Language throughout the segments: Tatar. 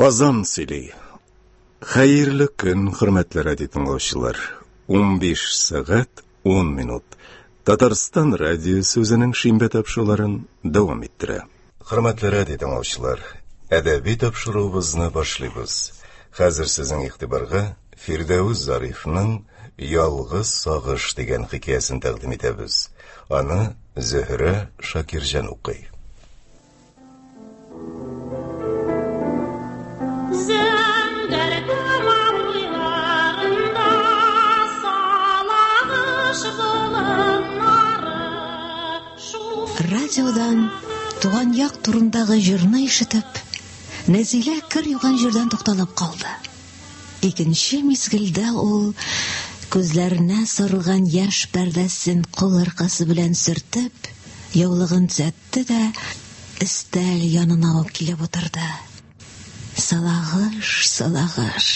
Казан сөйли. Хәерле көн, хөрмәтле радио тыңлаучылар. 15 сәгать 10 минут. Татарстан радиосы үзенең шимбә тапшыруларын дәвам иттерә. Хөрмәтле радио тыңлаучылар, әдәби тапшыруыбызны башлыйбыз. Хәзер сезнең игътибарга Фирдәүс Зарифның Ялгыз сагыш дигән хикәясен тәкъдим итәбез. Аны Зөһрә Шакирҗан укый. Зәңгәр томан уйларында Салагыш болыннары шул Радиодан туган як турындагы җырны ишетеп, Нәзилә кер юган җирдән тукталып калды. Икенче мизгелдә ул күзләренә сарылган яшь пәрдәсен кул аркасы белән сөртеп, яулыгын төзәтте. Итте дә өстәл янына ук килеп утырды. Салагыш, салагыш.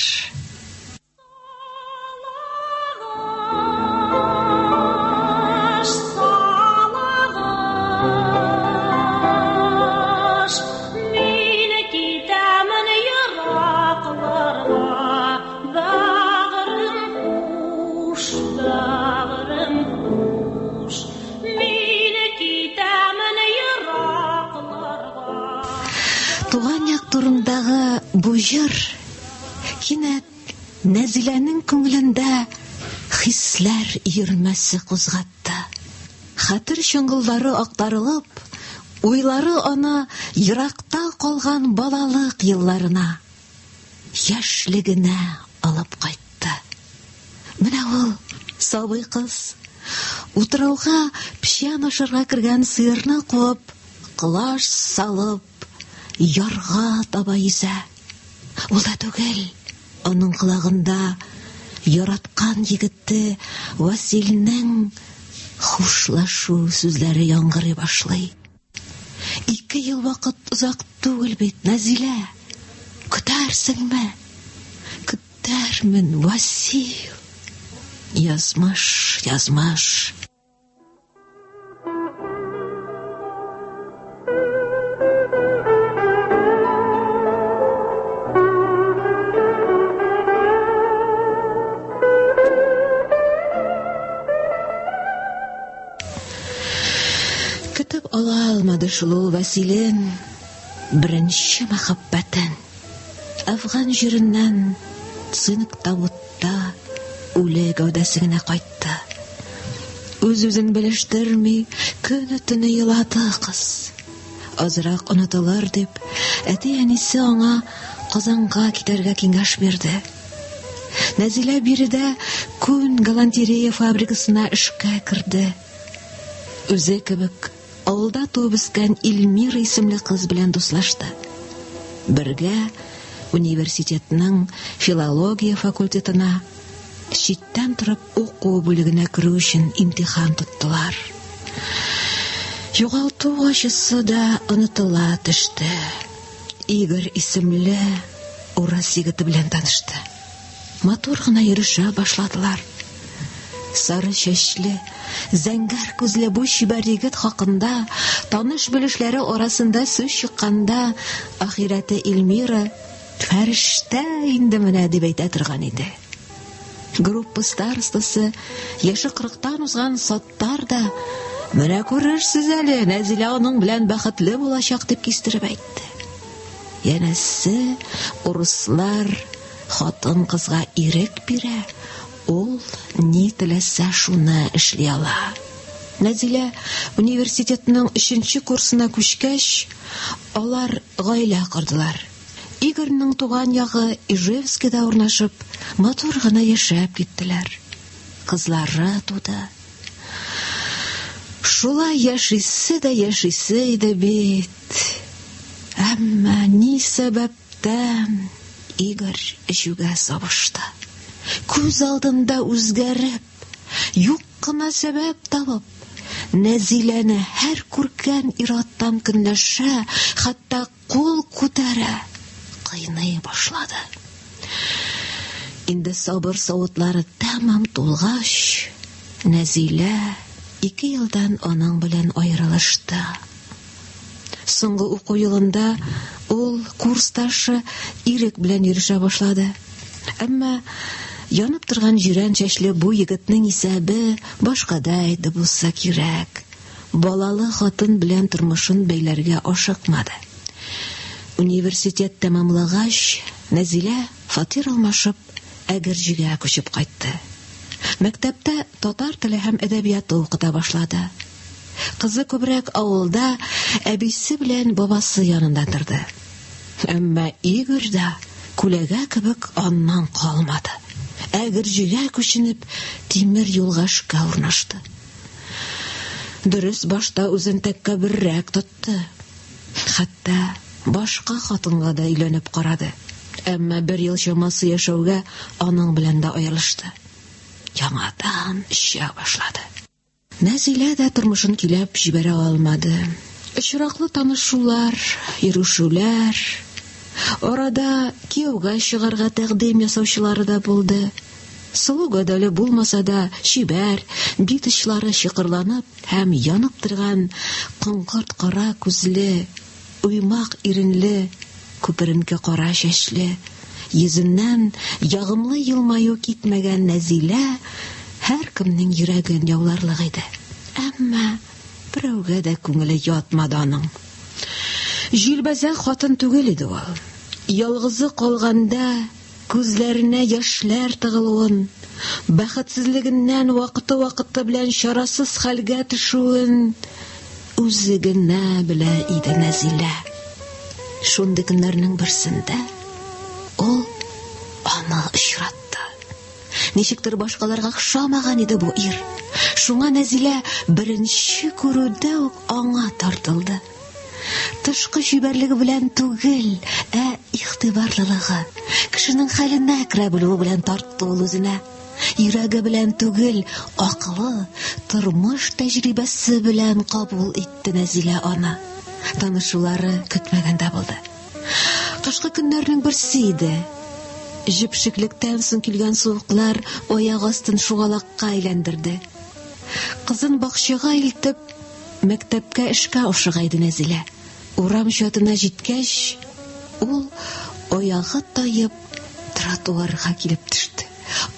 Салагыш, салагыш, мин китәмен еракларга, бәгърем хуш, бәгърем хуш. Мин китәмен еракларга. Туган як турындагы бу җыр кинәт Нәзиләнең күңелендә хисләр өермәсе кузгатты. Хәтер чоңгыллары актарылып, уйлары аны еракта калган балалык елларына, яшьлегенә алып кайтты. Менә ул, сабый кыз, утрауга печән ашарга кергән сыерны куып, колач салып, ярга таба йөзә. Ул да түгел, аның колагында яраткан егете Василнең хушлашу сүзләре яңгырый башлый. Ике ел вакыт озак түгел бит, Нәзилә. Көтәрсеңме? Көтәрмен, Васил. Язмыш, язмыш. Көтеп ала алмады шул ул Вәсилен, беренче мәхәббәтен. Әфган җиреннән цинк табутта үле гәүдәсе генә кайтты. Үз-үзен белештерми, көне-төне елады кыз. Азрак онытылыр дип, әти-әнисе аңа Казанга китәргә киңәш бирде. Нәзилә биредә күн галантерея фабрикасына эшкә керде. Үзе кебек авылда туып үскән Эльмира исемле кыз белән дуслашты. Бергә университетның филология факультетына читтән торып уку бүлегенә керү өчен имтихан тоттылар. Югалту ачысы да онытыла төште. Игорь исемле урыс егете белән танышты. Матур гына йөрешә башладылар. Сары чәчле, зәңгәр күзле бу чибәр егет хакында таныш-белешләре арасында сүз чыкканда, ахирәте Эльмира фәрештә инде менә дип әйтә торган иде. Группа старостасы, яше кырыктан узган Саттар да, менә күрерсез әле, Нәзилә аның белән бәхетле булачак дип кистереп әйтте. Янәсе, урыслар хатын-кызга ирек бирә, ул ни теләсә шуны эшли ала. Нәзилә университетның өченче курсына күчкәч, алар гаилә кордылар. Игорьның туган ягы Ижевскида урнашып, матур гына яшәп киттеләр. Кызлары туды. Шулай яшисе дә яшисе иде бит. Әмма ни сәбәптән Игорь эчүгә сабышты. Күз алдында үзгәреп, юк кына сәбәп табып, Нәзиләне һәр күргән ир-аттан көнләшә, хәтта Кул күтәрә, кыйный башлады. Инде сабыр савытлары тәмам тулгач, Нәзилә ике елдан аның белән аерылышты. Соңгы уку елында ул курсташы Ирек белән йөрешә башлады. Әмма янып торган җирән чәчле бу егетнең исәбе башкада иде булса кирәк. Балалы хатын белән тормышын бәйләргә ашыкмады. Университет тәмамлагач, Нәзилә фатир алмашып, Әгерҗегә күчеп кайтты. Мәктәптә татар теле һәм әдәбияты укыта башлады. Кызы күбрәк авылда әбисе белән бабасы янында торды. Әмма Игорь да күләгә кебек аннан калмады. Әгерҗегә күченеп, тимер юлга эшкә урнашты. Дөрес, башта үзен тәкәбберрәк тотты. Хәтта башка хатынга да өйләнеп карады. Әмма бер ел чамасы яшәүгә аның белән дә аерылышты. Яңадан эчә башлады. Нәзилә дә тормышын көйләп җибәрә алмады. Очраклы танышулар, йөрешүләр, арада кияүгә чыгарга тәкъдим ясаучылары да булды. Сылу гәүдәле булмаса да, чибәр, бит очлары чокырланып һәм янып торган коңгырт кара күзле, Уймак иренле, күперенке кара чәчле, йөзеннән ягымлы елмаю китмәгән Нәзилә һәркемнең йөрәген яуларлык иде. Әмма берәүгә дә күңеле ятмады аның. Җилбәзәк хатын түгел иде ул. Ялгызы калганда Күзләренә яшьләр тыгылуын, бәхетсезлегеннән вакыты-вакыты белән чарасыз хәлгә төшүен үзе генә белә иде Нәзилә. Шундый көннәрнең берсендә ул аны очратты. Ничектер башкаларга охшамаган иде бу ир. Шуңа Нәзилә беренче күрүдә үк аңа тартылды. Тышкы чибәрлеге белән түгел, ә игътибарлылыгы, кешенең хәленә керә белүе белән тартты ул үзенә. Йөрәге белән түгел, акылы, тормыш тәҗрибәсе белән кабул итте Нәзилә аны. Танышулары көтмәгәндә булды. Кышкы көннәрнең берсе иде. Җепшеклектән соң килгән суыклар аяк астын шугалакка әйләндерде. Кызын бакчага илтеп, Мәктәпкә эшкә ашыга иде Нәзилә. Урам чатына җиткәч, ул аягы таеп тротуарга килеп төште.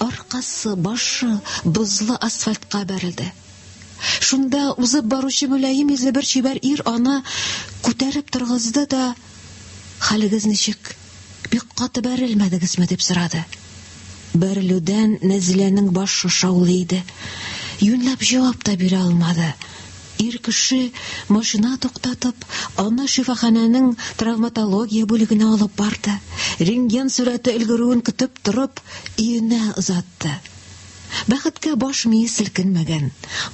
Аркасы, башы бозлы асфальтка бәрелде. Шунда узып баручы мөлаем йөзле бер чибәр ир аны күтәреп торгызды да, Хәлегез ничек? Бик каты бәрелмәдегезме? дип сорады. Бәрелүдән Нәзиләнең башы шаулый иде. Юньләп җавап та бирә алмады. Ир кеше машина туктатып, аны шифаханәнең травматология бүлегенә алып барды. Рентген сурәте өлгерүен көтеп торып, өенә озатты. Бәхеткә баш мие селкенмәгән,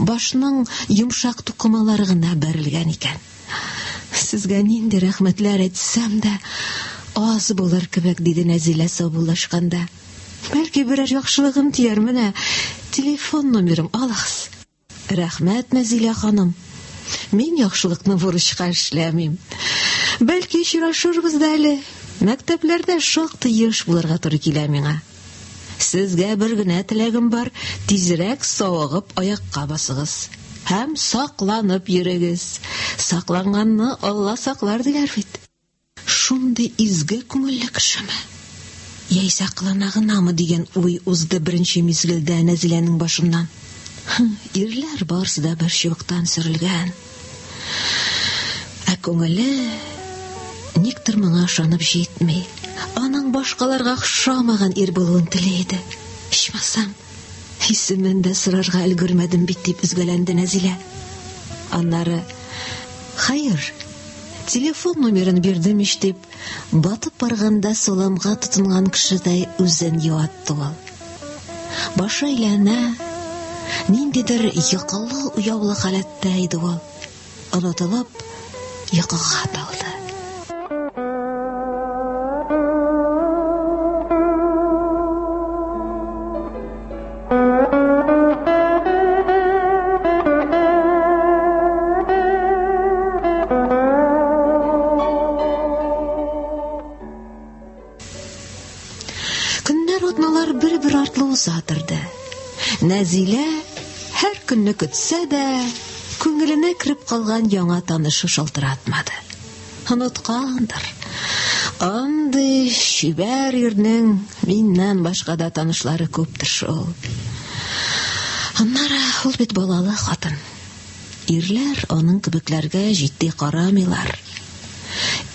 башның йомшак тукымалары гына бәрелгән икән. Сезгә нинди рәхмәтләр әйтсәм дә, аз булыр кебек, диде Нәзилә саубуллашканда. Бәлки берәр яхшылыгым тияр, менә телефон номерым алыгыз. Рәхмәт, Нәзилә ханым. Мин яхшылыкны бурычка эшләмим. Бәлки очрашырбыз да әле. Мәктәпләрдә шактый еш булырга туры килә миңа. Сезгә бер генә теләгем бар, тизрәк савыгып аякка басыгыз. Һәм сакланып йөрегез. Сакланганны Алла саклар диләр бит. Шундый изге күңелле кешеме? Яисә кылана гынамы дигән уй узды беренче мизгелдә Нәзиләнең башыннан. Ирләр барысы да бер чыбыктан сөрелгән. Ә күңеле никтер моңа ышанып җитми. Аның башкаларга охшамаган ир булуын тели иде. Ичмасам, исемен дә сорарга өлгермәдем бит дип өзгәләнде Нәзилә. Аннары, хәер, телефон номерын бирдем ич дип, батып барганда саламга тотынган кешедәй үзен юатты ул. Башы әйләнә, ниндидер йокылы-уяулы халәттә иде ул. Онытылып, йокыга талды. Көннәр, атналар бер-бер артлы уза торды. Нәзилә һәр көнне көтсә дә, күңеленә кереп калган яңа танышы шалтыратмады. Оныткандыр. Андый чибәр ирнең миннән башка да танышлары күптер шул. Аннары ул бит балалы хатын. Ирләр аның кебекләргә җитди карамыйлар.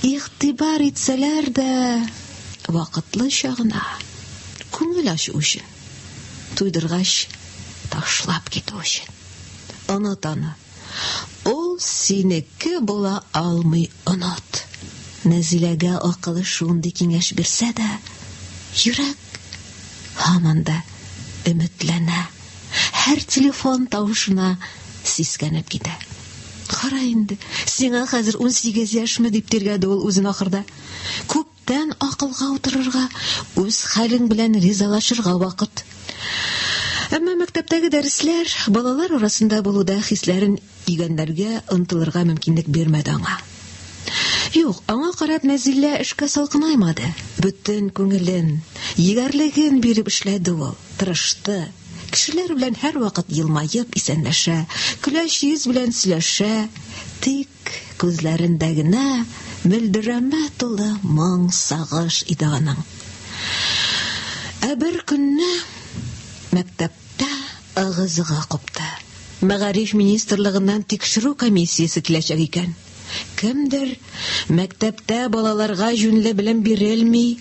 Игътибар итсәләр дә, вакытлыча гына, күңел ачу өчен, туйдыргач, ташлап китү өчен. Оныт аны. Ул синеке була алмый, оныт. Нәзиләгә акылы шундый киңәш бирсә дә, йөрәк һаман да өметләнә, һәр телефон тавышына сискәнеп китә. Кара инде, сиңа хәзер 18 яшьме, дип тиргәде ул үзен ахырда. Күптән акылга утырырга, үз хәлең белән ризалашырга вакыт. Әмма мәктәптәге дәресләр балалар арасында булуда хисләрен йөгәнләргә омтылырга мөмкинлек бирмәде аңа. Юк, аңа карап Нәзилә эшкә салкынаймады. Бөтен күңелен, егәрлеген биреп эшләде ул, тырышты. Кешеләр белән һәрвакыт елмаеп исәнләшә, көләч йөз белән сөйләшә. Тик күзләрендә генә мөлдерәмә тулы моң, сагыш иде аның. Ә бер көнне мәктәптә ыгы-зыгы купты. Мәгариф министрлыгыннан тикшерү комиссиясе киләчәк икән. Кемдер, мәктәптә балаларга җүнле белем бирелми,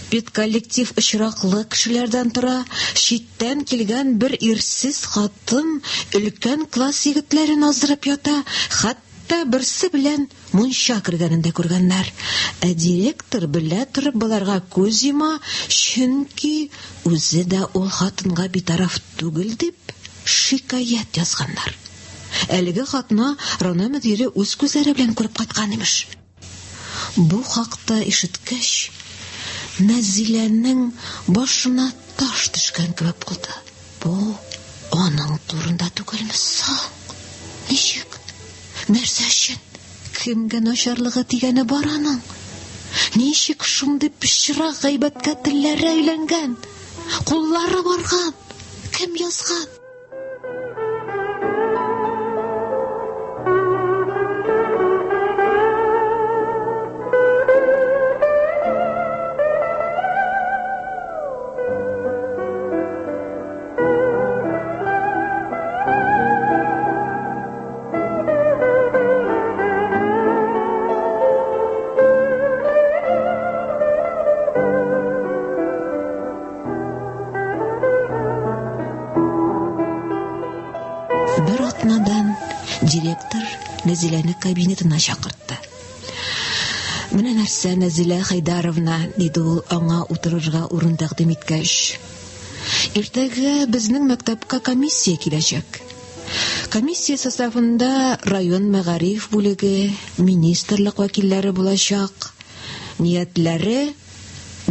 педколлектив очраклы кешеләрдән тора, читтән килгән бер ирсез хатын өлкән класс егетләрен аздырып ята, хәтта берсе белән мунча кергәнен дә күргәннәр. Ә директор белә торып боларга күз йома, чөнки үзе дә ул хатынга битараф түгел дип шикаять язганнар. Әлеге хатны район мөдире үз күзләре белән күреп кайткан, имеш. Бу хакта ишеткәч, Нәзиләнең башына таш төшкән кебек булды. Бу аның турында түгелме соң? Ничек? Нәрсә өчен? Кемгә начарлыгы тигәне бар аның? Ничек шундый пычрак гайбәткә телләре әйләнгән? Куллары барган? Кем язган? Бер атнадан директор Нәзиләне кабинетына чакыртты. Менә нәрсә, Нәзилә Хәйдаровна, диде ул аңа утырырга урын тәкъдим иткәч. Иртәгә безнең мәктәпкә комиссия киләчәк. Комиссия составында район мәгариф бүлеге, министрлык вәкилләре булачак. Ниятләре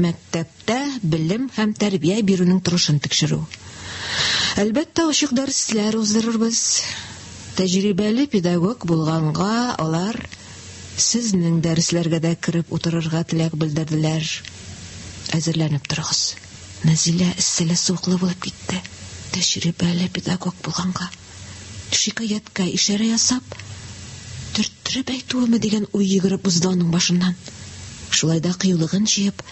мәктәптә белем һәм тәрбия бирүнең торышын тикшерү. Әлбәттә, ачык дәресләр уздырырбыз. Тәҗрибәле педагог булганга алар сезнең дәресләргә дә кереп утырырга теләк белдерделәр. Әзерләнеп торыгыз. Нәзилә эсселе-суыклы булып китте. Тәҗрибәле педагог булганга. Шикаятькә ишарә ясап, төрттереп әйтүеме дигән уй йөгереп узды аның башыннан. Шулай да кыюлыгын җыеп,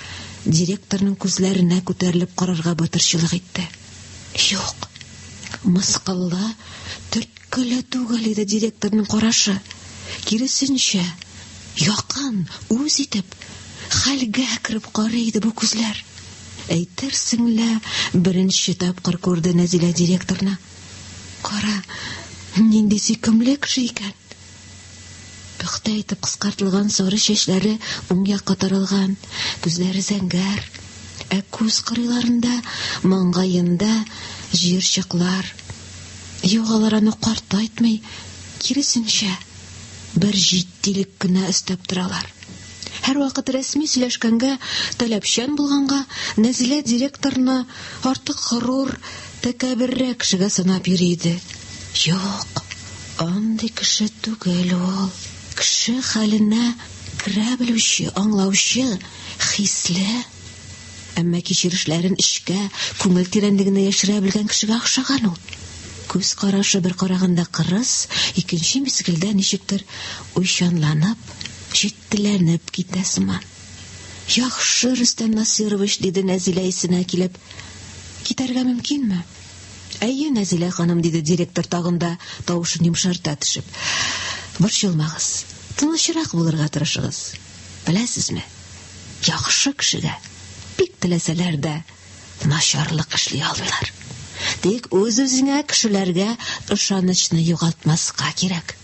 директорның күзләренә күтәрелеп карарга батырчылык итте. Юк, мыскыллы, төрткеле түгел иде директорның карашы. Киресенчә, якын, үз итеп, хәлгә кереп карый иде бу күзләр. Әйтерсең лә, беренче тапкыр күрде Нәзилә директорны. Кара, нинди сөйкемле кеше икән. Пөхтә итеп кыскартылган сары чәчләре уң якка таралган, күзләре зәңгәр, ә күз кырыйларында, маңгаенда җыерчыклар. Юк, алар аны картайтмый, киресенчә, бер җитдилек кенә өстәп торалар. Һәрвакыт рәсми сөйләшкәнгә, таләпчән булганга, Нәзилә директорны артык горур, тәкәбберрәк кешегә санап йөри иде. Юк, андый кеше түгел ул. Кеше хәленә керә белүче, аңлаучы, хисле. Әмма кичерешләрен эчкә, күңел тирәнлегенә яшерә белгән кешегә охшаган ул. Күз карашы бер караганда кырыс, икенче мизгелдә ничектер уйчанланып, Җитдиләнеп китә сыман. Яхшы, Рөстәм Насыйрович, диде Нәзилә исенә килеп. Китәргә мөмкинме? Әйе, Нәзилә ханым, диде директор тагын да тавышын йомшарта төшеп. Борчылмагыз. Тынычрак булырга тырышыгыз. Беләсезме, яхшы кешегә бик теләсәләр дә начарлык эшли алмыйлар. Тик үз-үзеңә, кешеләргә ышанычны югалтмаска кирәк.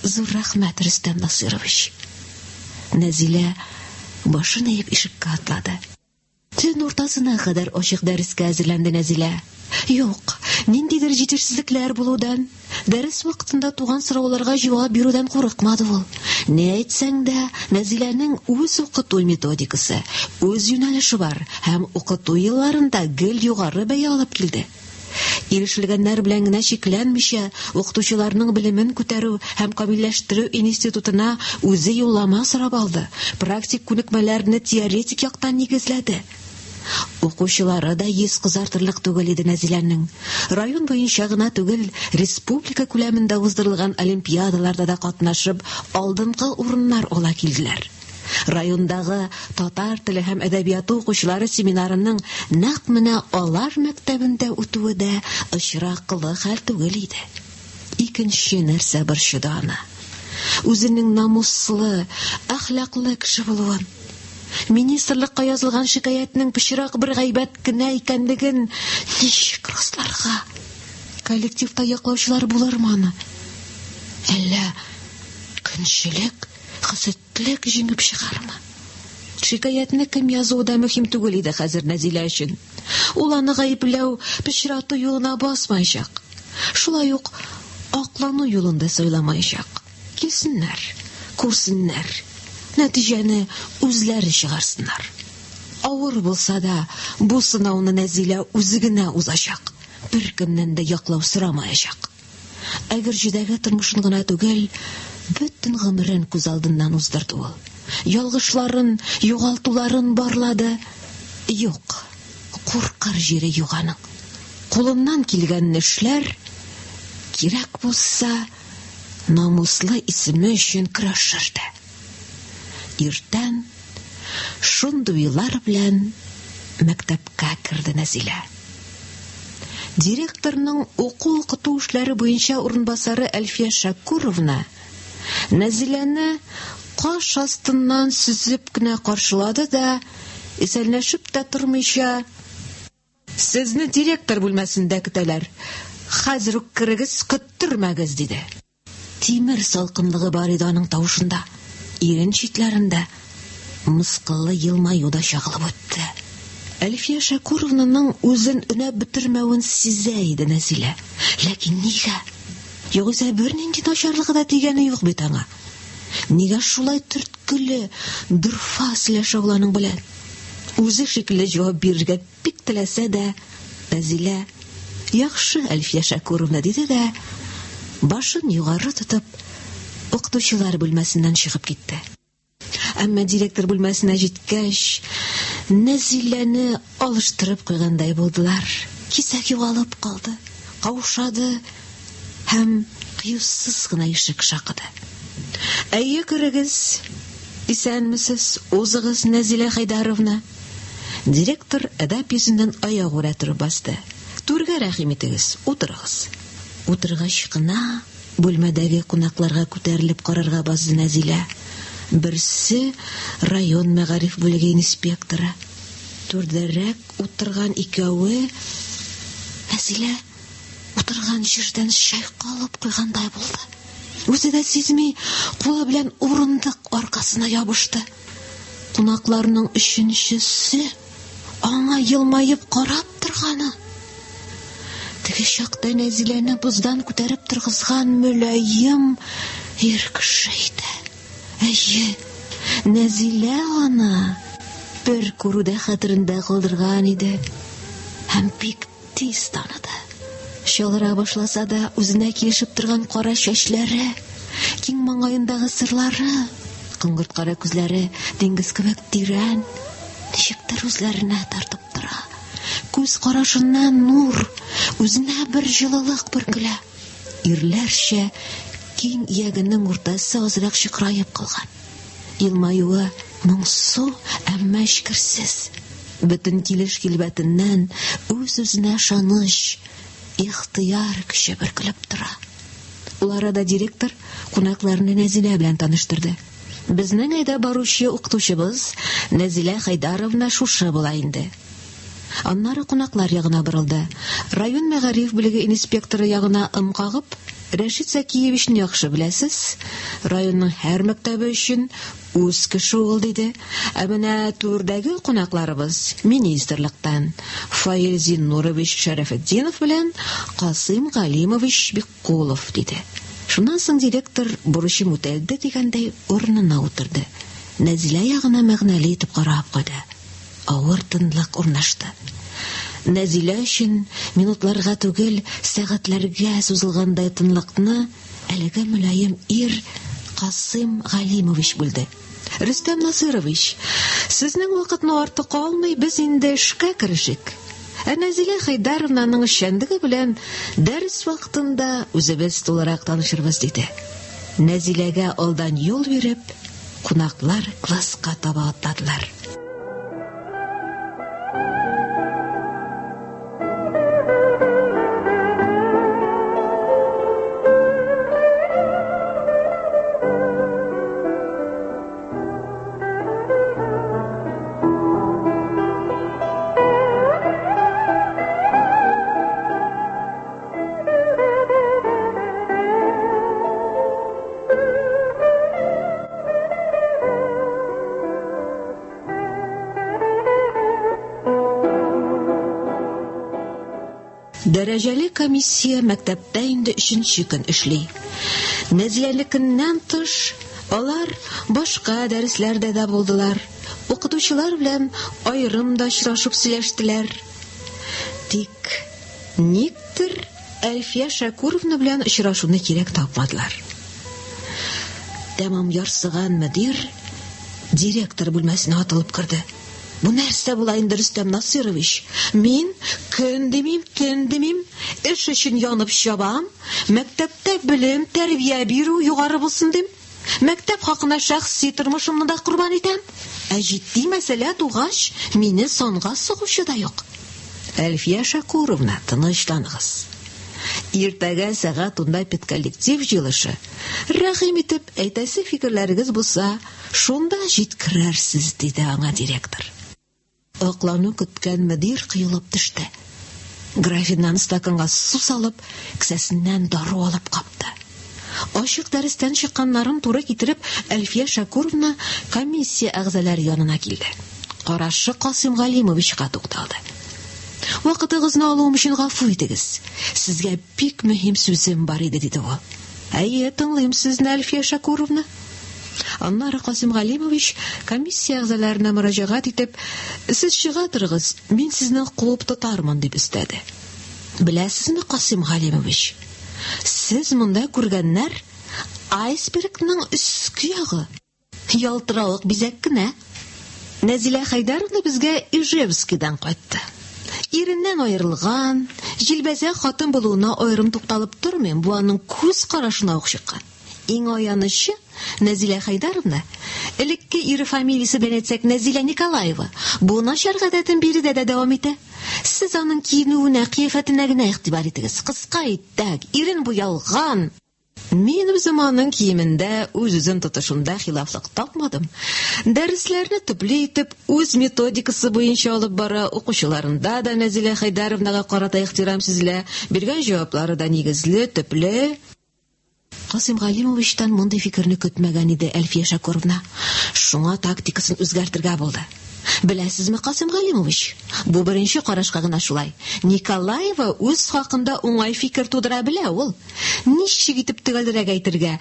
Зур рәхмәт, Рөстәм Насыйрович. Нәзилә башын иеп ишеккә атлады. Төн уртасына кадәр ачык дәрескә әзерләнде Нәзилә. Юк, ниндидер җитешсезлекләр булудан, дәрес вакытында туган сорауларга җавап бирүдән курыкмады ул. Ни әйтсәң дә, Нәзиләнең үз укыту методикасы, үз юнәлеше бар һәм укыту елларында гел югары бәя алып килде. Ирешелгәннәр белән генә чикләнмичә, укытучыларның белемен күтәрү һәм камилләштерү институтына үзе юллама сорап алды, практик күнекмәләрне теоретик яктан нигезләде. Укучылары да йөз кызартырлык түгел иде Нәзиләнең. Район буенча гына түгел, республика күләмендә уздырылган олимпиадаларда да катнашып, алдынгы урыннар ала килделәр. Райондагы татар теле һәм әдәбияты укучылары семинарының нәкъ менә алар мәктәбендә үтүе дә очраклы хәл түгел иде. Икенче нәрсә борчыды аны. Үзенең намуслы, әхлаклы кеше булуын. Министрлыкка язылган шикаятьнең пычрак бер гайбәт кенә икәнлеген ничек расларга? Коллективта яклаучылар булырмы аны? Әллә көнчелек, хөсетлек җиңеп чыгармы? Шикаятьне кем язуы да мөһим түгел иде хәзер Нәзилә өчен. Ул аны гаепләү, пычрату юлына басмаячак. Шулай ук аклану юлын да сайламаячак. Килсеннәр, күрсеннәр, нәтиҗәне үзләре чыгарсыннар. Авыр булса да, бу сынауны Нәзилә үзе генә узачак, беркемнән дә яклау сорамаячак. Әгерҗедәге тормышын гына түгел, бөтен гомерен күз алдыннан уздырды ул. Ялгышларын, югалтуларын барлады. Юк, куркыр җире юк аның. Кулыннан килгәнне эшләр, кирәк булса, намуслы исеме өчен көрәшер дә. Иртән шундый уйлар белән мәктәпкә керде Нәзилә. Директорның уку-укыту эшләре буенча урынбасары Әлфия Шәкүровна Нәзиләне каш астыннан сөзеп кенә каршылады да, исәнләшеп тә тормыйча, Сезне директор бүлмәсендә көтәләр. Хәзер үк керегез, көттермәгез, диде. Тимер салкынлыгы бар иде аның тавышында. Ирен читләрендә мыскыллы елмаю да чагылып үтте. Әлфия Шәкүровнаның үзен өнәп бетермәвен сизә иде Нәзилә. Ләкин нигә? Югыйсә бернинди начарлыгы да тигәне юк бит аңа. Нигә шулай төрткеле, дорфа сөйләшә ул аның белән? Үзе шикелле җавап бирергә Бик теләсә дә, Нәзилә, Яхшы, Әлфия Шәкүровна, диде дә, башын югары тотып, укытучылар бүлмәсеннән чыгып китте. Әмма директор бүлмәсенә җиткәч, Нәзиләне алыштырып куйгандай булдылар. Кисәк югалып калды, каушады һәм кыюсыз гына ишек шакыды. Әйе, керегез. Исәнмесез, узыгыз, Нәзилә Хәйдаровна. Директор әдәп йөзеннән аягүрә торып басты. Түргә рәхим итегез, утырыгыз. Утыргач кына бүлмәдәге кунакларга күтәрелеп карарга базды Нәзилә. Берсе, район мәгариф бүлеге инспекторы. Түрдәрәк утырган икәве, Нәзилә утырган җирдән чайкалып куйгандай булды. Үзе дә сизми, кулы белән урындык аркасына ябышты. Кунакларның өченчесе аңа елмаеп карап торганы. Теге чакта Нәзиләне боздан күтәреп торгызган мөлаем ир кеше иде. Әйе, Нәзилә аны бер күрүдә хәтерендә калдырган иде. Һәм бик Тиз таныды. Чалара башласа да, үзенә килешеп торган кара чәчләре, киң маңгаендагы сырлары, коңгырт кара күзләре диңгез кебек тирән, ничектер үзләренә тартып тора. Күз карашыннан нур, үзенә бер җылылык бөркелә. Ирләрчә киң иягенең уртасы азрак чыкраеп калган. Елмаюы моңсу, әмма эчкерсез. Бөтен килеш-килбәтеннән үз-үзенә ышаныч, ихтыяр көче бөркелеп тора. Ул арада директор кунакларны Нәзилә белән таныштырды. Безнең әйдә баручы укытучыбыз Нәзилә Хәйдаровна шушы була инде. Аннары кунаклар ягына борылды. Район мәгариф бүлеге инспекторы ягына ым кагып, Рәшит Зәкиевичны яхшы беләсез, районның һәр мәктәбе өчен үз кеше ул, диде. Ә менә түрдәге кунакларыбыз министрлыктан, Фаил Зиннурович Шәрәфетдинов белән Касыйм Галимович Биккулов, диде. Шуннан соң директор, бурычым үтәлде дигәндәй, урынына утырды. Нәзилә ягына мәгънәле итеп карап куйды. Авыр тынлык урнашты. Нәзилә өчен минутларга түгел, сәгатьләргә сузылгандай тынлыкны әлеге мөлаем ир Касыйм Галимович бүлде. Рөстәм Насыйрович, сезнең вакытны артык алмый, без инде эшкә керешик. Ә Нәзилә Хәйдәровнаның эшчәнлеге белән дәрес вакытында үзебез тулырак танышырбыз, диде. Нәзиләгә алдан юл биреп, Кунаклар класска таба атладылар. Дәрәҗәле комиссия мәктәптә инде өченче көн эшли. Нәзиләнекеннән тыш, алар башка дәресләрдә дә булдылар. Укытучылар белән аерым да очрашып сөйләштеләр. Тик никтер Әлфия Шәкүровна белән очрашуны кирәк тапмадылар. Тәмам ярсыган мөдир директор бүлмәсенә атылып керде. Бу нәрсә була инде, Рөстәм Насыйрович? Мин көн димим, төн димим, эш өчен янып чабам, мәктәптә белем, тәрбия бирү югары булсын дим. Мәктәп хакына шәхси тормышымны да корбан итәм. Ә җитди мәсьәлә тугач, мине санга сугучы да юк. Әлфия Шакуровна, тынычланыгыз. Иртәгә сәгать унда педколлектив җыелышы. Рәхим итеп, әйтәсе фикерләрегез булса, шунда җиткерерсез, диде аңа директор. Аклану көткән мөдир коелып төште. Графиннан стаканга су салып, кесәсеннән дару алып капты. Ачык дәрестән чыкканнарын туры китереп, Әлфия Шәкүровна комиссия әгъзалары янына килде. Карашы Касыйм Галимовичка тукталды. Вакытыгызны алуым өчен гафу итегез. Сезгә бик мөһим сүзем бар иде, диде ул. Әйе, тыңлыйм сезне, Әлфия Шәкүровна. Аннары Касыйм Галимович комиссия әгъзаларына мөрәҗәгать итеп, Сез чыга торыгыз, мин сезне куып тотармын, дип өстәде. Беләсезме, Касыйм Галимович, сез монда күргәннәр айсбергның өске ягы, ялтыравык бизәк кенә. Нәзилә Хәйдәровна безгә Ижевскидан кайтты. Иреннән аерылган, җилбәзәк хатын булуына аерым тукталып тормыйм, бу аның күз карашына ук чыккан. Иң аянычы, Нәзилә Хәйдаровна, элекке ире фамилиясе белән әйтсәк, Нәзилә Николаева, бу начар гадәтен биредә дә дәвам итә. Сез аның киенүенә, кыяфәтенә генә игътибар итегез. Кыска итәк, ирен буялган. Мин үзем аның киемендә, үз-үзен тотышында хилафлык тапмадым. Дәресләрне төпле итеп, үз методикасы буенча алып бара, укучыларында да Нәзилә Хәйдаровнага карата ихтирам сизелә, биргән җаваплары да нигезле, төпле. Касыйм Галимовичтан мондый фикерне көтмәгән иде Әлфия Шәкүровна. Шуңа тактикасын үзгәртергә булды. Беләсезме, Касыйм Галимович, бу беренче карашка гына шулай. Николаева үз хакында уңай фикер тудыра белә ул. Ничек итеп төгәлрәк әйтергә?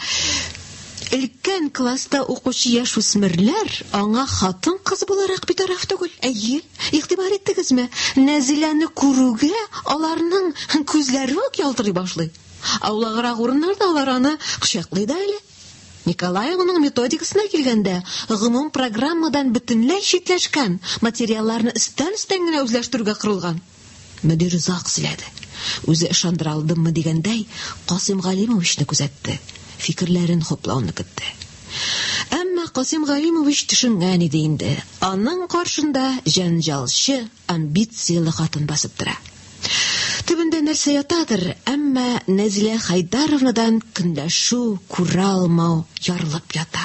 Өлкән класста укучы яшүсмерләр аңа хатын-кыз буларак битараф түгел. Әйе, игътибар иттегезме, Нәзиләне күрүгә аларның күзләре үк ялтырый башлый. Аулаграк урыннарда алар аны кочаклый да әле. Николаевның методикасына килгәндә, гомум программадан бөтенләй читләшкән, материалларны өстән-өстән генә үзләштерүгә корылган. Мөдир озак сөйләде. Үзе ышандыра алдыммы дигәндәй, Касыйм Галимовичны күзәтте, фикерләрен хуплауны көтте. Әмма Касыйм Галимович төшенгән иде инде, аның каршында җәнҗалчы, амбицияле хатын басып тора. Төбендә нәрсә ятадыр, әмма Нәзилә Хәйдаровнадан көнләшү, күралмау ярылып ята.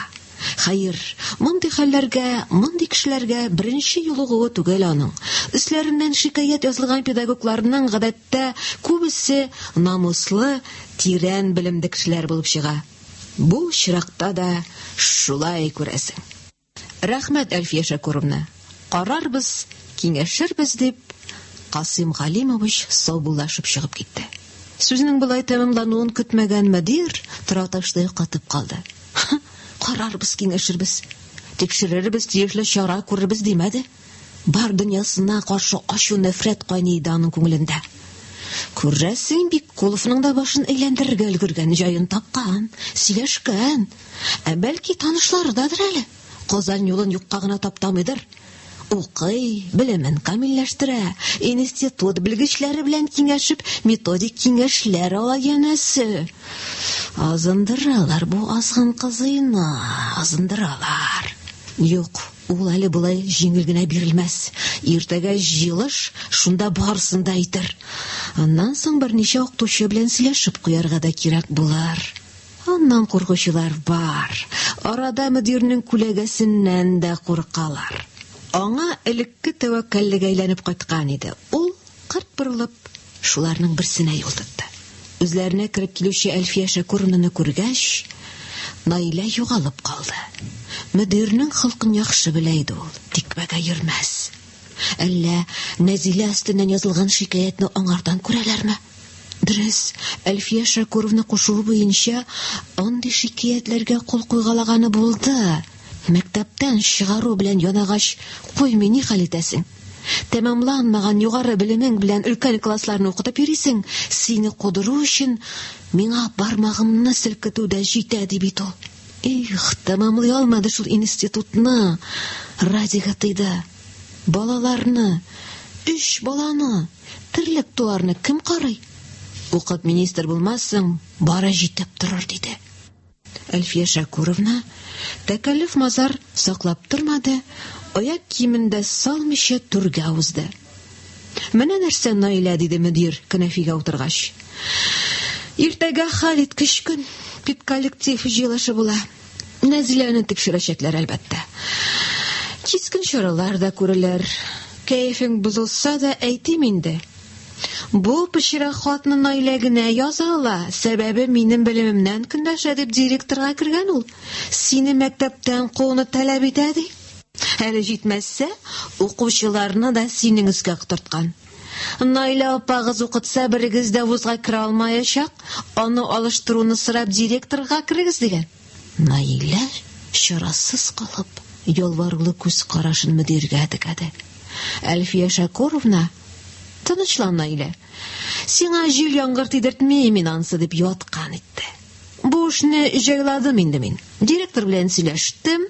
Хәер, мондый хәлләргә, мондый кешеләргә беренче юлыгуы түгел аның. Өсләреннән шикаять язылган педагогларның гадәттә күбесе намуслы, тирән белемле кешеләр булып чыга. Бу очракта да шулай күрәсең. Рәхмәт, Әлфия Шәкүровна. Карарбыз, киңәшербез, дип, Касыйм Галимович саубуллашып чыгып китте. Сүзнең болай тәмамлануын көтмәгән мөдир тораташтай катып калды. Карарбыз, киңәшербез, тикшерербез, тиешле чара күрербез димәде. Бар дөньясына каршы ачу-нәфрәт кайный иде аның күңелендә. Күрәсең, Биккуловның да башын әйләндерергә өлгергән, җаен тапкан, сөйләшкән. Ә бәлки танышлары дадыр әле. Казан юлын юкка гына таптамыйдыр. Укый, белемен камилләштерә, институт белгечләре белән киңәшеп, методик киңәшләр ала янәсе. Азындыралар бу азгын кызыйны, азындыралар. Юк, ул әле болай җиңел генә бирелмәс. Иртәгә җыелыш, шунда барысын да әйтер. Аннан соң берничә укытучы белән сөйләшеп куярга да кирәк булыр. Аннан куркучылар бар. Арада мөдирнең күләгәсеннән дә куркалар. Аңа элекке тәвәккәллеге әйләнеп кайткан иде. Ул, кырт борылып, шуларның берсенә юл тотты. Үзләренә кереп килүче Әлфия Шәкүровнаны күргәч, Наилә югалып калды. Мөдирнең холкын яхшы белә иде ул, тикмәгә йөрмәс. Әллә Нәзилә өстеннән язылган шикаятьне аңардан күрәләрме? Дөрес, Әлфия Шәкүровна кушуы буенча андый шикаятьләргә кул куйгалаганы булды. Мәктәптән чыгару белән янагач, куймый ни хәл итәсең? Тәмамланмаган югары белемең белән өлкән классларны укытып йөрисең, сине кудыру өчен миңа бармагымны селкетү дә җитә, ди бит ул. Их, тәмамлый алмады шул институтны. Радига тыйды. Балаларны, өч баланы, терлек-туарны кем карый? Укып министр булмассың, бары җитеп торыр, диде. Әлфия Шәкүровна тәкәллеф-мазар саклап тормады, аяк киемен дә салмыйча түргә узды. Менә нәрсә, Наилә, диде мөдир, кәнәфигә утыргач. Иртәгә хәлиткеч көн, педколлектив җыелышы була. Нәзиләне тикшерәчәкләр, әлбәттә. Кискен чаралар да күрелер. Кәефең бозылса да әйтим инде. Бу пычрак хатны Наилә генә яза ала, сәбәбе минем белемемнән көнләшә дип директорга кергән ул. Сине мәктәптән кууны таләп итә, ди. Әле җитмәсә, укучыларны да синең өскә котырткан. Наилә апагыз укытса, берегез дә вузга керә алмаячак, аны алыштыруны сорап директорга керегез, дигән. Наилә, чарасыз калып, ялварулы күз карашын мөдиргә текәде. Әлфия Шәкүровна, Тынычлан, Наилә. Сиңа җил-яңгыр тидертмим мин ансы, дип юаткан итте. Бу эшне җайладым инде мин. Директор белән сөйләштем.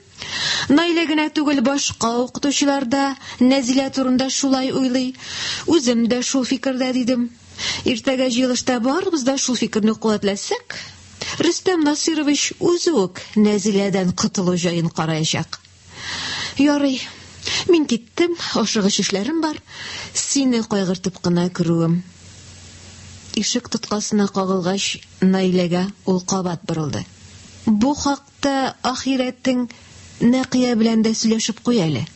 Наилә генә түгел, башка укытучылар да Нәзилә турында шулай уйлый. Үзем дә шул фикердә, дидем. Иртәгә җыелышта барыбыз да шул фикерне куәтләсәк, Рөстәм Насыйрович үзе үк Нәзиләдән котылу җаен караячак. Ярый, мин киттем, ашыгыч эшләрем бар. Сине кайгыртып кына керүем. Ишек тоткасына кагылгач, Наиләгә ул кабат борылды. Бу хак Та ахирәтең Нәкыя белән дә сөйләшеп куй әле.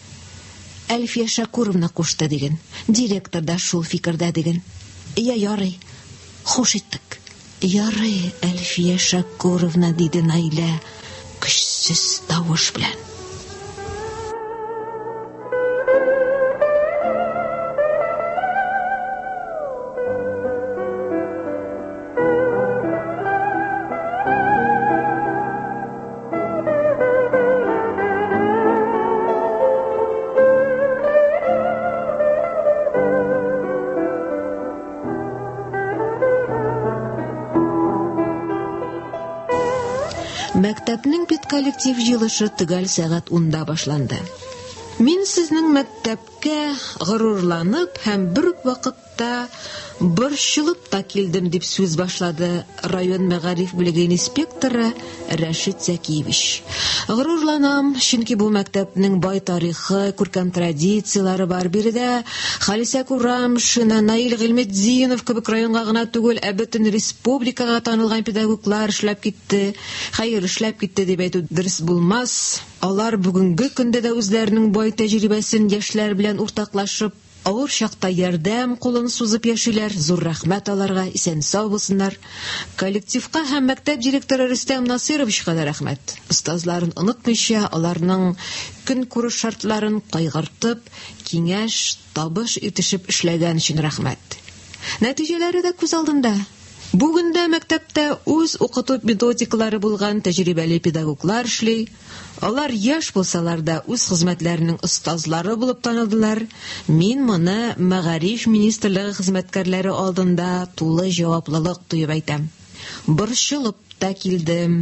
Әлфия Шәкүровна кушты диген. Директор да шул фикердә диген. Я ярый. Хуш иттек. Ярый, Әлфия Шәкүровна, диде Наилә көчсез тавыш белән. Мәктәпнең педколлектив җыелышы төгәл сәгать унда башланды. Мин сезнең мәктәп. мәктәпкә горурланып һәм бер үк вакытта борчылып та килдем, дип сүз башлады район мәгариф бүлеге инспекторы Рәшит Зәкиевич. Горурланам, чөнки бу мәктәпнең бай тарихы, күркәм традицияләре бар. Биредә Халисә Курамшина, Наил Гыйльметдинов кебек районга гына түгел, ә бөтен республикага танылган педагоглар эшләп китте. Хәер, эшләп китте дип әйтү дөрес булмас. Алар бүгенге көндә дә үзләренең бай тәҗрибәсен яшьләр белән уртаклашып, авыр чакта ярдәм кулын сузып яшиләр. Зур рәхмәт аларга, исән-сау булсыннар. Коллективка һәм мәктәп директоры Рөстәм Насыйровичка да рәхмәт. Остазларын онытмыйча, аларның көнкүреш шартларын кайгыртып, киңәш, табыш итешеп эшләгән өчен рәхмәт. Нәтиҗәләре дә күз алдында. Бүген дә мәктәптә үз укыту методикалары булган тәҗрибәле педагоглар эшли. Алар яшь булсалар да үз хезмәтләренең остазлары булып танылдылар. Мин моны мәгариф министрлыгы хезмәткәрләре алдында тулы җаваплылык тоеп әйтәм. Борчылып та килдем.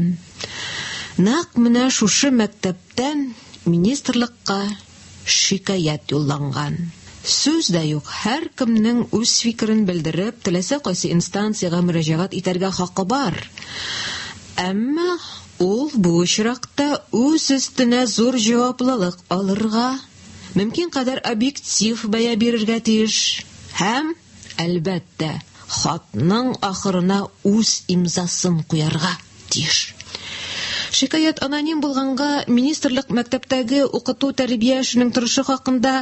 Нәкъ менә шушы мәктәптән министрлыкка шикаять юлланган. Сүз дә юк, һәркемнең үз фикерен белдереп, теләсә кайсы инстанциягә мөрәҗәгать итәргә хакы бар. Әмма ул бу очракта үз өстенә зур җаваплылык алырга, мөмкин кадәр объектив бәя бирергә тиеш һәм, әлбәттә, хатның ахырына үз имзасын куярга тиеш. Шикаять аноним булганга, министрлык мәктәптәге укыту-тәрбия эшенең торышы хакында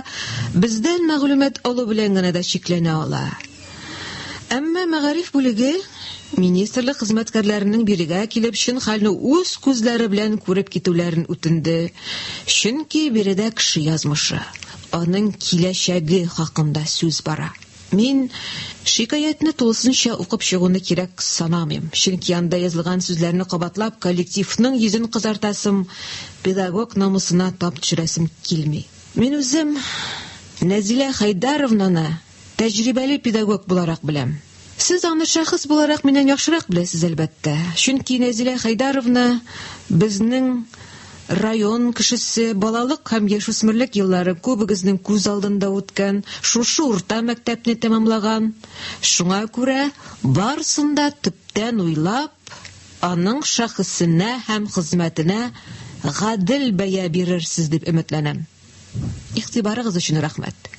бездән мәгълүмат алу белән генә дә чикләнә ала. Әмма мәгариф бүлеге министрлык хезмәткәрләренең бирегә килеп чын хәлне үз күзләре белән күреп китүләрен үтенде. Чөнки биредә кеше язмышы, аның киләчәге хакында сүз бара. Мин шикаятьне тулысынча укып чыгуны кирәк санамыйм, чөнки анда язылган сүзләрне кабатлап коллективның йөзен кызартасым, педагог намусына тап төшерәсем килми. Мин үзем Нәзилә Хәйдәровнаны тәҗрибәле педагог буларак беләм. Сез аны шәхес буларак миннән яхшырак беләсез, әлбәттә. Чөнки Нәзилә Хәйдәровна безнең район кешесе, балалык һәм яшүсмерлек еллары күбегезнең күз алдында үткән, шушы урта мәктәпне тәмамлаган. Шуңа күрә барысын да төптән уйлап, аның шәхесенә һәм хезмәтенә гадел бәя бирерсез дип өметләнәм. Игътибарыгыз өчен рәхмәт.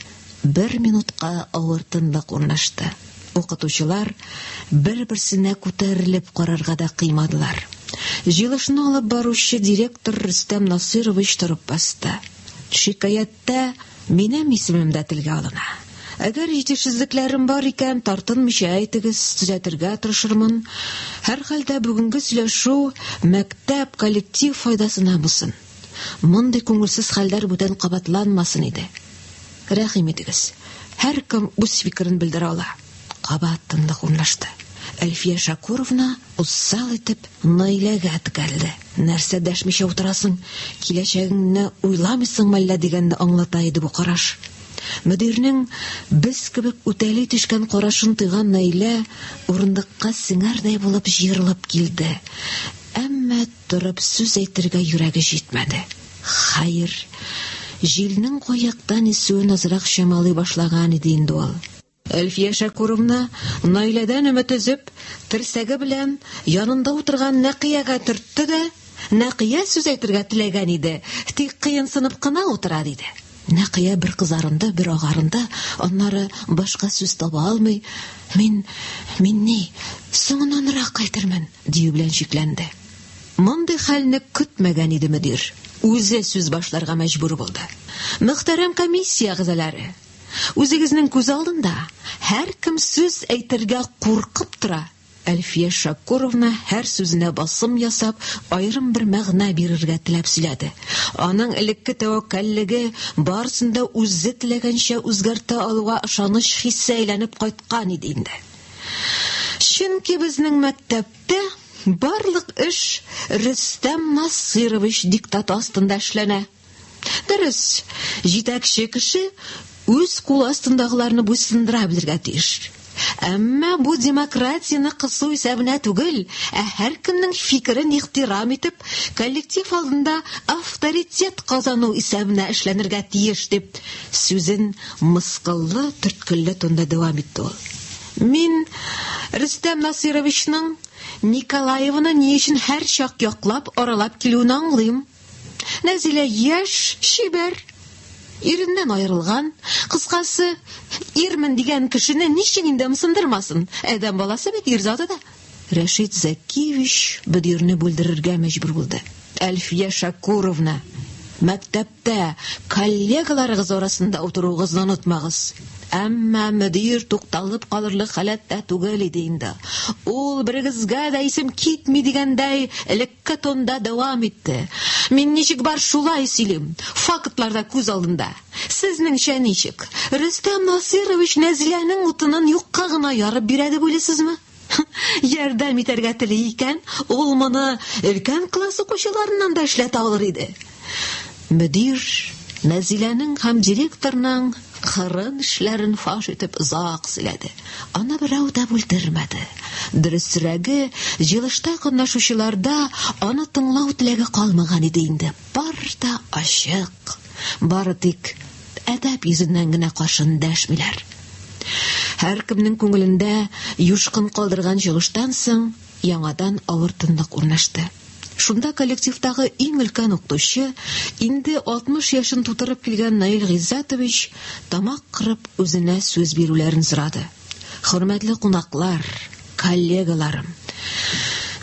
Бер минутка авыр тынлык урнашты. Укытучылар бер-берсенә күтәрелеп карарга да кыймадылар. Җыелышны алып баручы директор Рөстәм Насыйрович торып басты. Шикаятьтә минем исемем дә телгә алына. Әгәр җитешсезлекләрем бар икән, тартынмыйча әйтегез, төзәтергә тырышырмын. Һәрхәлдә бүгенге сөйләшү мәктәп, коллектив файдасына булсын. Мондый күңелсез хәлләр бүтән кабатланмасын иде. Рәхим итегез. Һәркем үз фикерен белдерә ала. Кабат тынлык урнашты. Әлфия Шакуровна усал итеп Наиләгә текәлде. Нәрсә дәшмичә утырасың? Киләчәгеңне уйламыйсыңмы әллә дигәнне аңлата иде бу караш. Мөдирнең без кебек үтәли төшкән карашын тойган Наилә урындыкка сеңәрдәй булып җыерылып килде. Әмма Торып сүз әйтергә йөрәге җитмәде. Хәер, җилнең кай яктан исүен азрак чамалый башлаган иде инде ул. Әлфия Шәкүровна, Наиләдән өмет өзеп, терсәге белән янында утырган Нәкыягә төртте дә, Нәкыя сүз әйтергә теләгән иде, тик кыенсынып кына утыра, диде. Нәкыя бер кызарынды, бер агарынды, аннары башка сүз таба алмый, Мин, мин ни, соңыннанрак әйтермен, дию белән чикләнде. Мондый хәлне көтмәгән иде мөдир. Үзе сүз башларга мәҗбүр булды. Мөхтәрәм комиссия әгъзалары, үзегезнең күз алдында һәркем сүз әйтергә куркып тора. Әлфия Шакуровна һәр сүзенә басым ясап, аерым бер мәгънә бирергә теләп сөйләде. Аның элекке тәвәккәллеге барысын да үзе теләгәнчә үзгәртә алуга ышаныч хисе әйләнеп кайткан иде инде. Чөнки безнең мәктәптә барлык эш Рөстәм Насыйрович диктаты астында эшләнә. Дөрес, җитәкче кеше үз кул астындагыларны буйсындыра белергә тиеш. Әмма бу демократияне кысу исәбенә түгел, ә һәркемнең фикерен ихтирам итеп, коллектив алдында авторитет казану исәбенә эшләнергә тиеш, дип сүзен мыскыллы, төрткелле тонда дәвам итте ул. Мин Рөстәм Насыйровичның Николаеваны ни өчен һәрчак яклап, аралап килүен аңлыйм. Нәзилә яшь, чибәр. Иреннән аерылган. Кыскасы, ирмен дигән кешене ничек инде ымсындырмасын? Адәм баласы бит ир заты да. Рәшит Зәкиевич мөдирне бүлдерергә мәҗбүр булды. Әлфия Шакуровна, мәктәптә коллегаларыгыз арасында утыруыгызны онытмагыз. Әмма мөдир тукталып калырлык халәттә түгел иде инде. Ул берегезгә дә исем китми дигәндәй, элек Катонда дәвам итте. Мин ничек бар шулай сөйлим. Фактлар да күз алдында. Сезнеңчә ничек? Рөстәм Насыйрович Нәзиләнең утынын юкка гына ярып бирә дип уйлыйсызмы? Ярдәм итәргә тели икән, ул моны өлкән класс укучыларыннан да эшләтә алыр иде. Мөдир Нәзиләнең һәм директорның кырын эшләрен фаш итеп озак сөйләде. Аны берәү дә бүлдермәде. Дөресрәге, җыелышта катнашучыларда аны тыңлау теләге калмаган иде инде. Бар да ачык. Бары тик әдәп йөзеннән генә каршы эндәшмиләр. Һәркемнең күңелендә юшкын калдырган чыгыштан соң яңадан авыр тынлык урнашты. Шунда коллективтагы иң өлкән укытучы, инде 60 яшен тутырып килгән Наил Гыйззәтович, тамак кырып, үзенә сүз бирүләрен сорады. Хөрмәтле кунаклар, коллегаларым!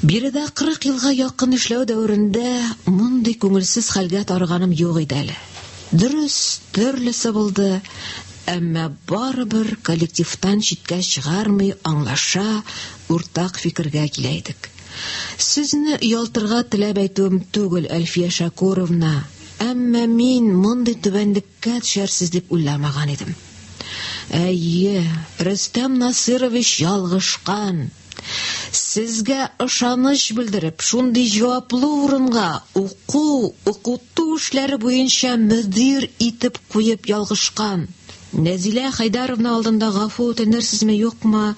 Биредә 40 елга якын эшләү дәверендә мондый күңелсез хәлгә тарыганым юк иде әле. Дөрес, төрлесе булды, әмма барыбер коллективтан читкә чыгармый аңлаша, уртак фикергә килә идек. Сезне оялтырга теләп әйтүем түгел, Әлфия Шакуровна, әмма мин мондый түбәнлеккә төшәрсез дип уйламаган идем. Әйе, Рөстәм Насыйрович ялгышкан. Сезгә ышаныч белдереп, шундый җаваплы урынга уку, укыту эшләре буенча мөдир итеп куеп ялгышкан. Нәзилә Хәйдәровна алдында гафу үтенерсезме, юкмы,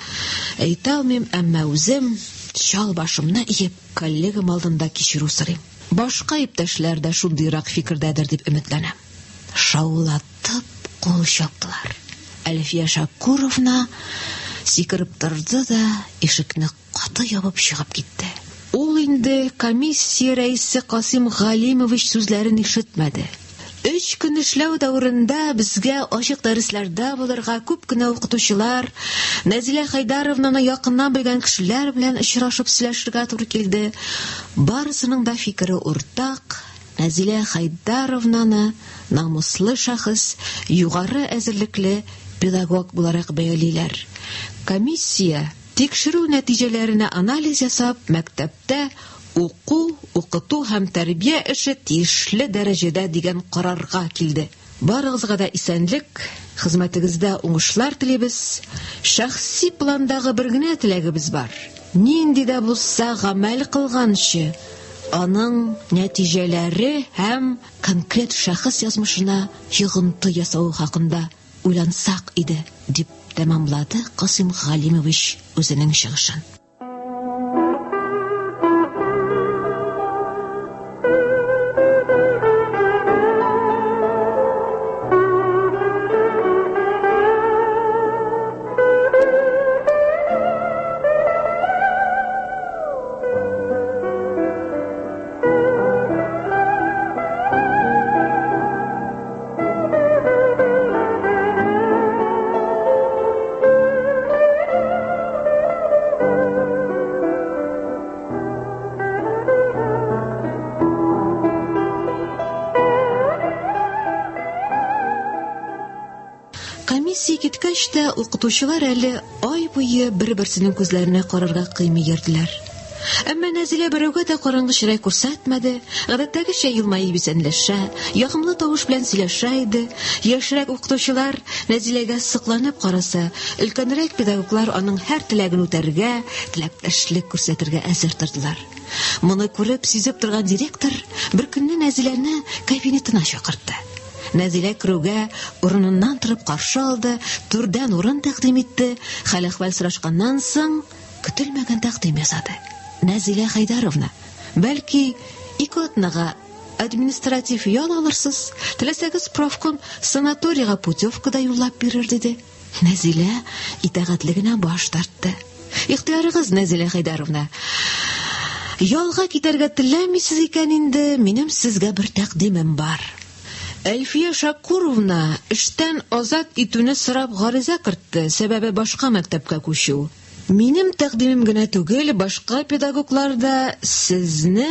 әйтә алмыйм, әмма үзем, чал башымны иеп, коллегам алдында кичерү сорыйм. Башка иптәшләр дә шундыйрак фикердәдер дип өметләнәм. Шаулатып кул чаптылар. Әлфия Шакуровна сикереп торды да ишекне каты ябып чыгып китте. Ул инде комиссия рәисе Касыйм Галимович сүзләрен ишетмәде. Өч көн эшләү дәверендә безгә ачык дәресләрдә булырга күп кенә укытучылар, Нәзилә Хәйдәровнаны якыннан белгән кешеләр белән очрашып сөйләшергә туры килде. Барысының да фикере уртак, Нәзилә Хәйдәровнаны намуслы шәхес, югары әзерлекле педагог буларак бәялиләр. Комиссия Тикшерү нәтиҗәләренә анализ ясап, мәктәптә уку, укыту һәм тәрбия эше тиешле дәрәҗәдә дигән карарга килде. Барыгызга да исәнлек, хезмәтегездә уңышлар телибез. Шәхси пландагы бер генә теләгебез бар. Нинди дә булса гамәл кылганчы, аның нәтиҗәләре һәм конкрет шәхес язмышына йогынты ясавы хакында уйлансак иде, дип тәмамлады Касыйм Галимович үзенең чыгышын. Комиссия киткәч тә, укытучылар әле ай буе бер-берсенең күзләренә карарга кыймый йөрделәр. Әмма Нәзилә берәүгә дә караңгы чырай күрсәтмәде, гадәттәгечә елмаеп исәнләшә, ягымлы тавыш белән сөйләшә иде. Яшьрәк укытучылар Нәзиләгә сокланып караса, өлкәнрәк педагоглар аның һәр теләген үтәргә, теләктәшлек күрсәтергә әзер тордылар. Моны күреп, сизеп торган директор беркөнне Нәзиләне кабинетына чакыртты. Нәзилә керүгә урыныннан торып каршы алды, түрдән урын тәкъдим итте, хәл-әхвәл сорашканнан соң, көтелмәгән тәкъдим ясады. Нәзилә Хәйдәровна, бәлки, ике атнага административ ял алырсыз, теләсәгез, профком санаторийга путевка да юллап бирер, диде. Нәзилә итагатьле генә баш тартты. Ихтыярыгыз, Нәзилә Хәйдәровна. Ялга китәргә теләмисез икән инде, минем сезгә бер тәкъдимем бар. Әлфия Шакуровна эштән азат итүне сорап гариза кертте, сәбәбе башка мәктәпкә күчү. Минем тәкъдимем генә түгел, башка педагоглар да сезне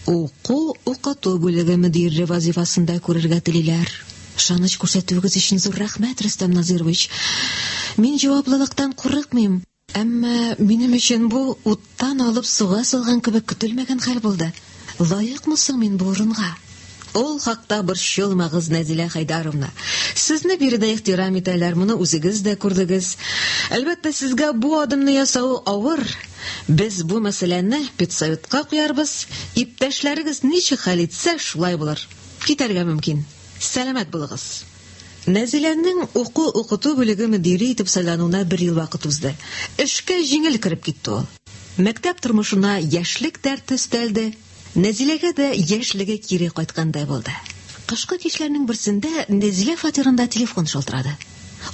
уку-укыту бүлеге мөдире вазифасында күрергә телиләр. Ышаныч күрсәтүегез өчен зур рәхмәт, Рөстәм Назирович. Мин җаваплылыктан курыкмыйм, әмма минем өчен бу уттан алып суга салган кебек көтелмәгән хәл булды. Лаекмы соң мин бу урынга? Ул хакта борчылмагыз, Нәзилә Хәйдаровна. Сезне биредә ихтирам итәләр, моны үзегез дә күрдегез. Әлбәттә, сезгә бу адымны ясавы авыр. Без бу мәсьәләне педсоветка куярбыз. Иптәшләрегез ничек хәл итсә, шулай булыр. Китәргә мөмкин. Сәламәт булыгыз. Нәзиләнең уку-укыту бүлеге мөдире итеп сайлануына бер ел вакыт узды. Эшкә җиңел кереп китте ул. Мәктәп тормышына яшьлек дәрте өстәлде. Нәзиләгә дә яшьлеге кире кайткандай булды. Кышкы кичләрнең берсендә Нәзилә фатирында телефон шалтырады.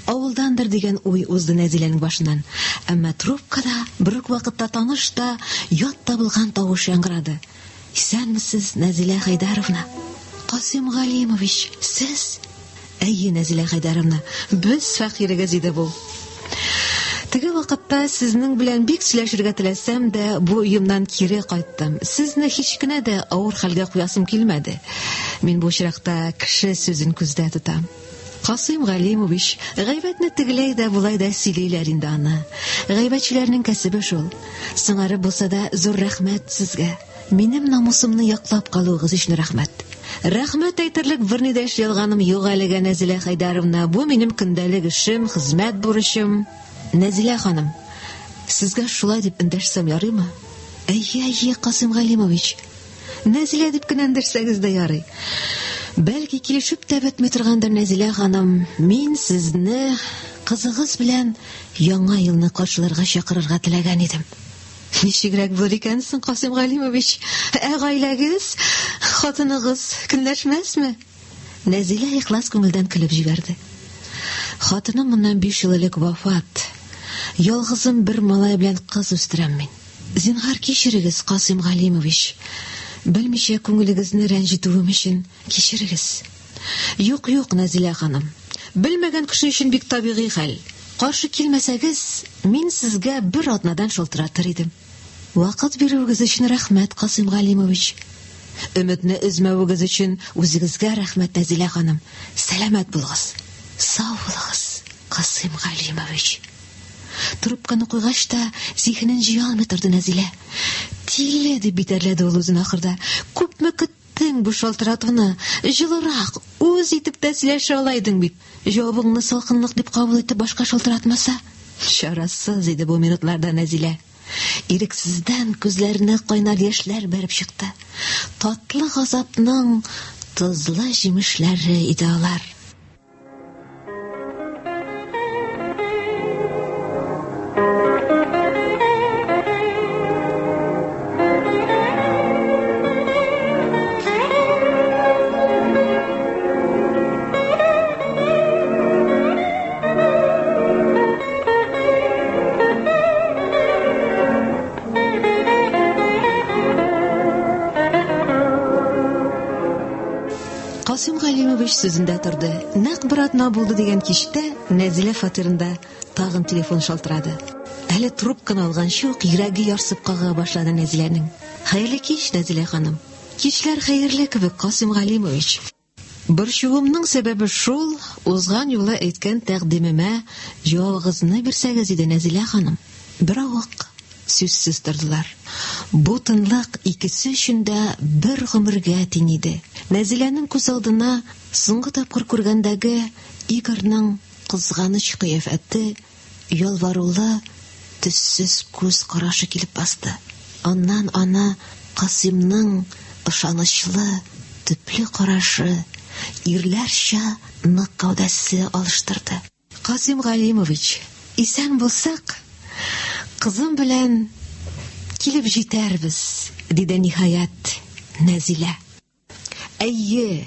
Авылдандыр дигән уй узды Нәзиләнең башыннан. Әмма трубкада бер үк вакытта таныш та, ят та булган тавыш яңгырады. Исәнмесез, Нәзилә Хәйдәровна. Касыйм Галимович, сез? Әйе, Нәзилә Хәйдәровна, без фәкыйрегез иде бу. Теге вакытта сезнең белән бик сөйләшергә теләсәм дә, бу уемнан кире кайттым. Сезне һич кенә дә авыр хәлгә куясым килмәде. Мин бу очракта кеше сүзен күздә тотам. Касыйм Галимович, гайбәтне тегеләй дә болай да сөйлиләр инде аны. Гайбәтчеләрнең кәсебе шул. Соңарып булса да, зур рәхмәт сезгә. Минем намусымны яклап калуыгыз өчен рәхмәт. Рәхмәт әйтерлек берни дә эшли алганым юк әлегә, Нәзилә Хәйдәровна. Бу минем көндәлек эшем, хезмәт бурычым. Нәзилә ханым, сезгә шулай дип эндәшсәм ярыймы? Әйе, әйе, Касыйм Галимович. Нәзилә дип кенә эндәшсәгез дә ярый. Бәлки килешеп тә бетми торгандыр, Нәзилә ханым. Мин сезне кызыгыз белән Яңа елны каршыларга чакырырга теләгән идем. Ничегрәк булыр икән соң, Касыйм Галимович? Ә гаиләгез, хатыныгыз көнләшмәсме? Нәзилә ихлас күңелдән көлеп җибәрде. Хатыным моннан 5 ел элек вафат. Ялгызым бер малай белән кыз үстерәм мин. Зинһар кичерегез, Касыйм Галимович. Белмичә күңелегезне рәнҗетүем өчен кичерегез. Юк, юк, Нәзилә ханым. Белмәгән кеше өчен бик табигый хәл. Каршы килмәсәгез, мин сезгә бер атнадан шалтыратыр идем. Вакыт бирүегез өчен рәхмәт, Касыйм Галимович. Өметне өзмәвегез өчен үзегезгә рәхмәт, Нәзилә ханым. Сәламәт булыгыз. Сау булыгыз, Касыйм Галимович. Трубканы куйгач та, зиһенен җыя алмый торды Нәзилә. Тиле, дип битәрләде ул үзен ахырда. Күпме көт Тең бу шалтыратуны, җылырак, үз итеп тә сөйләшә ала идең бит. Җавабыңны салкынлык дип кабул итеп башка шалтыратмаса? Чарасыз иде бу минутларда Нәзилә. Ирексездән күзләренә кайнар яшьләр бәреп чыкты. Татлы газапның тозлы җимешләре иде алар. Касыйм Галимович сүзендә торды. Нәкъ бер атна булды дигән кичтә Нәзилә фатирында тагын телефон шалтырады. Әле трубканы алганчы ук йөрәге ярсып кага башлады Нәзиләнең. Хәерле кич, Нәзилә ханым. Кичләр хәерле кебек, Касыйм Галимович. Борчуымның сәбәбе шул, узган юлы әйткән тәкъдимемә җавабыгызны бирсәгез иде, Нәзилә ханым. Беравык сүзсез тордылар. Бу тынлык икесе өчен дә бер гомергә тиң иде. Нәзиләнең күз алдына соңгы тапкыр күргәндәге Игорьның кызганыч кыяфәте, ялварулы, төссез күз карашы килеп басты. Аннан аны Касыймның ышанычлы, төпле карашы, ирләрчә нык гәүдәсе алыштырды. Касыйм Галимович, исән булсак, кызым белән килеп җитәрбез, диде ниһаять Нәзилә. Әйе,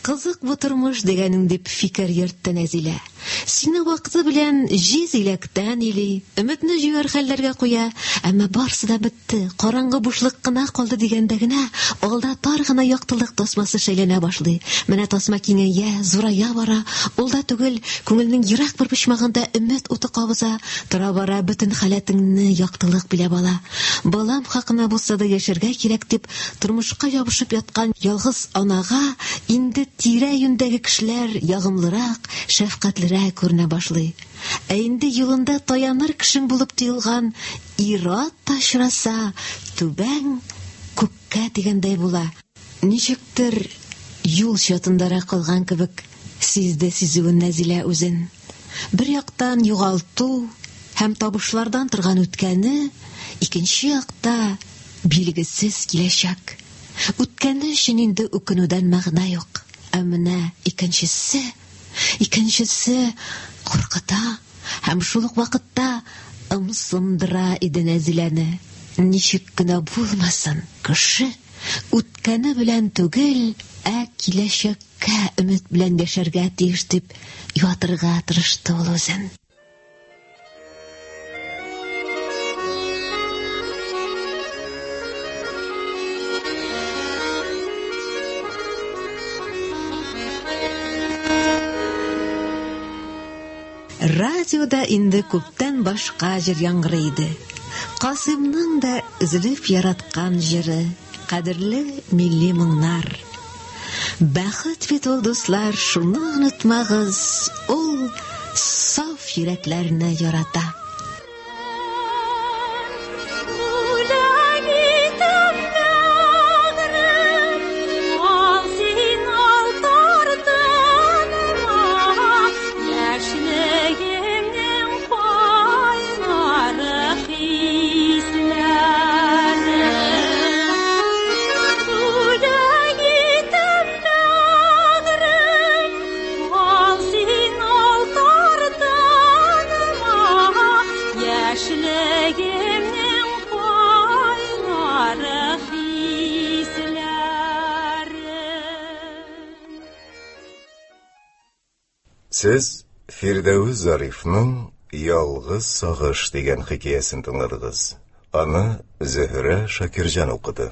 кызык бу тормыш дигәнең, дип фикер йөртте Нәзилә. Сине вакыты белән җиз иләктән или, өметне җуяр хәлләргә куя, әмма барсы да бетте, караңгы бушлык кына калды дигәндә генә, алда тар гына яктылык тасмасы шәйләнә башлый. Менә тасма киңәя, зурая бара, ул да түгел, күңелнең ерак бер почмагында өмет уты кабыза, тора-бара бөтен халәтеңне яктылык биләп ала. Балам хакына булса да яшәргә кирәк дип, Тормышка ябышып яткан ялгыз анага инде тирә-юньдәге кешеләр ягымлырак, шәфкатьлерәк күренә башлый. Ә инде юлында таяныр кешең булып тоелган ир-ат та очраса, түбәң күккә тигәндәй була. Ничектер юл чатындарак калган кебек сизде сизүен Нәзилә үзен. Бер яктан югалту һәм табышлардан торган үткәне, икенче якта билгесез киләчәк. Үткәне өчен инде үкенүдән мәгънә юк. Ә менә икенчесе, икенчесе куркыта һәм шул ук вакытта ымсындыра иде Нәзиләне. Ничек кенә булмасын, кеше үткәне белән түгел, ә киләчәккә өмет белән яшәргә тиеш дип юатырга тырышты ул үзен. Радиода инде күптән башка җыр яңгырый иде. Касыймның да өзелеп яраткан җыры, кадерле милли моңнар. Бәхет бит ул, дуслар, шуны онытмагыз, ул саф йөрәкләрне ярата. Сез Фирдәвес Зарифның Ялгыз сагыш дигән хикәясен тыңладыгыз. Аны Зөһрә Шакирҗан укыды.